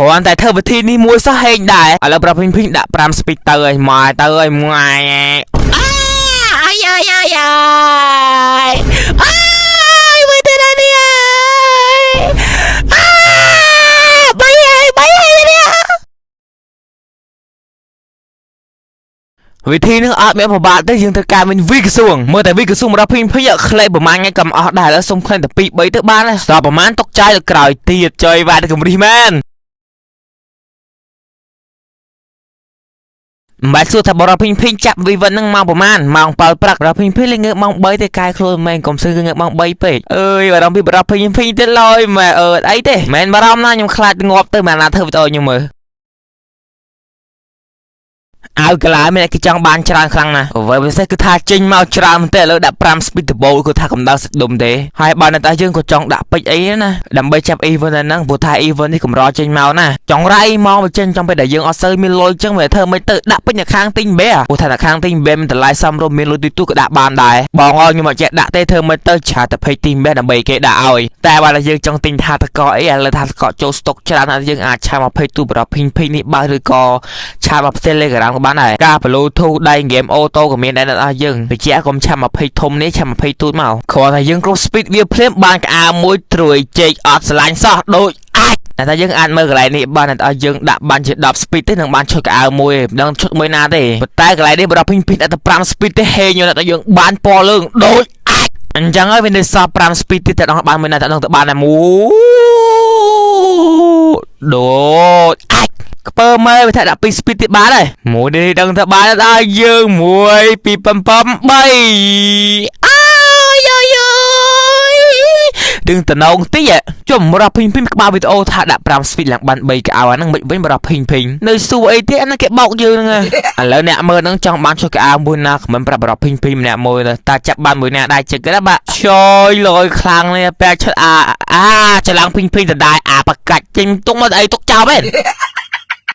គ្រាន់តែធ្វើវិធីនេះមួយសោះហេងដែរឥឡូវប្រាប់ភីងភីងដាក់5 speed ទៅឲ្យម៉ែទៅឲ្យម៉ែអាយអាយអាយអាយអាយមើលទៅណានេះអាបាយហើយបាយហើយនេះ វិធីនឹងអត់មានពិបាកទេយើងត្រូវការមានវីក្រសួងមើលតែវីក្រសួងមកដល់ភីងភីងក្លែប្រហែលថ្ងៃកំអស់ដែរឥឡូវសុំក្លែងតែ2 3ទៅបានហើយដល់ប្រហែលទុកចាយទៅក្រោយទៀតចុយបាទកំរិះមែនមិនបាច់សួរថាបរោះភីងភីងចាប់វីវិនហ្នឹងម៉ោងប្រហែលម៉ោង7ព្រឹកបរោះភីងភីងលេងងើបម៉ោង3ទេកែខ្លួនមែនកុំសឺងើបម៉ោង3ពេកអើយបារម្ភពីបរោះភីងភីងទៀតឡើយម៉ែអើយអីទេមិនបារម្ភណាខ្ញុំខ្លាចងាប់ទៅមិនណាធ្វើវីដេអូខ្ញុំមើល អាវកាឡាមានគេចង់បានច្រើនខ្លាំងណាស់អ្វីពិសេសគឺថាចេញមកច្រើនមែនទេឥឡូវដាក់5 speed ដបូលគឺថាកម្ដៅសាច់ដុំទេហើយបើនៅតែយើងក៏ចង់ដាក់ពេជ្រអីណាដើម្បីចាប់ event ហ្នឹងព្រោះថា event នេះកម្រចេញមកណាចង់រៃមកវាចេញចំពេលដែលយើងអត់សូវមានលុយចឹងវាធ្វើមិនទៅដាក់ពេជ្រនៅខាងទិញបែព្រោះថានៅខាងទិញបែមានតម្លៃសមរម្យមានលុយទូទូក៏ដាក់បានដែរបងអើយខ្ញុំអត់ចេះដាក់ទេធ្វើមិនទៅឆាតែភ័យទិញបែដើម្បីគេដាក់ឲ្យតែបើតែយើងចង់ទិញថាតកអីឥឡូវថាតកចូលស្តុកច្រើនណាស់យើងអាចឆា20ទូប្រភីងភីងនេះបើឬក៏ ឆាតមកផ្ទះ Telegram ក៏បានដែរការ Bluetooth ដៃហ្គេមអូតូក៏មានដែរដល់យើងបញ្ជាក់កុំឆា20ធំនេះឆា20ទូចមកគ្រាន់តែយើងគ្រប់ speed វាភ្លាមបានកៅអៅមួយត្រួយជែកអត់ស្រឡាញ់សោះដូចអាចតែថាយើងអាចមើលកន្លែងនេះបានតែឲ្យយើងដាក់បានជា10 speed ទេនឹងបានឈុតកៅអៅមួយឯងមិនដឹងឈុតមួយណាទេប៉ុន្តែកន្លែងនេះបើដល់ភីងភីងដាក់តែ5 speed ទេហេញដល់យើងបានពណ៌លឿងដូចអាចអញ្ចឹងហើយវានៅសល់5 speed ទៀតតែដល់បានមួយណាតែដល់ទៅបានតែមួយដូចអាច ខ្ពើមើលវាថាដាក់ពី speed ទៀតបានហើយមួយនេះដឹងថាបានដល់យើង1 2 7 8អើយអើយអើយដឹងតំណងតិចជុំរ៉ាភីងភីងក្បាលវីដេអូថាដាក់5 speed ឡើងបាន3កៅអាហ្នឹងមិនវិញរ៉ាភីងភីងនៅសួរអីទៀតអាហ្នឹងគេបោកយើងហ្នឹងឥឡូវអ្នកមើលហ្នឹងចង់បានឈុតកៅមួយណាខមមិនប្រាប់រ៉ាភីងភីងម្នាក់មួយតើចាប់បានមួយណាដែរជឹកណាបាទចយលយខ្លាំងនេះបែឈុតអាអាច្រឡំភីងភីងដដែលអាបកាច់ចេញទុកមកអីទុកចោលមែន